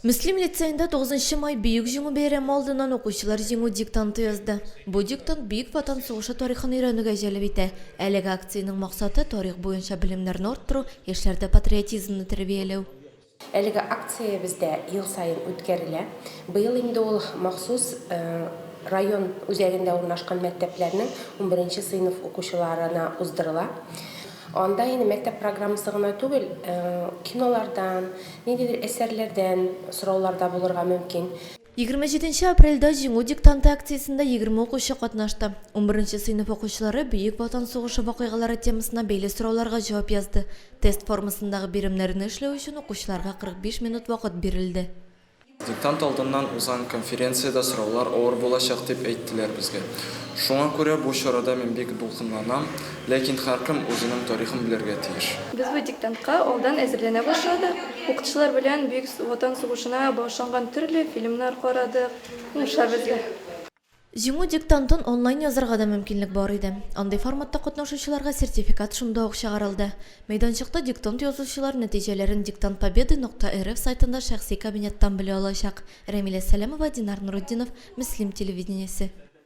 Мөслим лицеенда 9 нчы май Бөек Җиңү бәйрәме алдыннан укучылар Җиңү диктанты язды. Бу диктант Бөек Ватан сугышы тарихын өйрәнүгә җәлеп итә. Әлеге акциянең максаты, тарих буенча белемнәрне арттыру, яшьләрдә патриотизмны тәрбияләү. Әлеге акция бездә ел саен үткәрелә. Быел инде ул махсус район үзәгендә урнашкан мәктәпләрнең унберенче сыйныф укучыларына уздырыла. Анда инде мәктәп программасы гына түгел, кинолардан, ниндидер әсәрләрдән сораулар да булырга мөмкин. 27 нче апрельдә Җиңү диктанты акциясендә 20 укучы катнашты. Унберенче сыйныф укучылары Бөек Ватан сугышы вакыйгалары темасына бәйле сорауларга җавап язды. Тест формасындагы биремнәрне эшләү өчен укучыларга 45 минут вакыт бирелде. Диктант алдыннан узган конференциядә сораулар авыр булачак дип әйттеләр безгә. Шуңа күрә бу чарада мин бик дулкынланам, ләкин һәркем үзенең тарихын белергә тиеш. Без бу диктантка алдан әзерләнә башладык. Укытучылар белән Бөек Ватан сугышына багышланган төрле фильмнар карадык. Уңышлар безгә! Җиңү диктантын онлайн язарга да мөмкинлек бар иде. Андый форматта катнашучыларга сертификат шунда ук чыгарылды. Мәйданчыкта диктант язучылар нәтиҗәләрен диктантпобеды нокта рф сайтында шәхси кабинеттан белә алачак. Рәмилә Сәләмова, Динар Нурутдинов, Мөслим телевидениесе.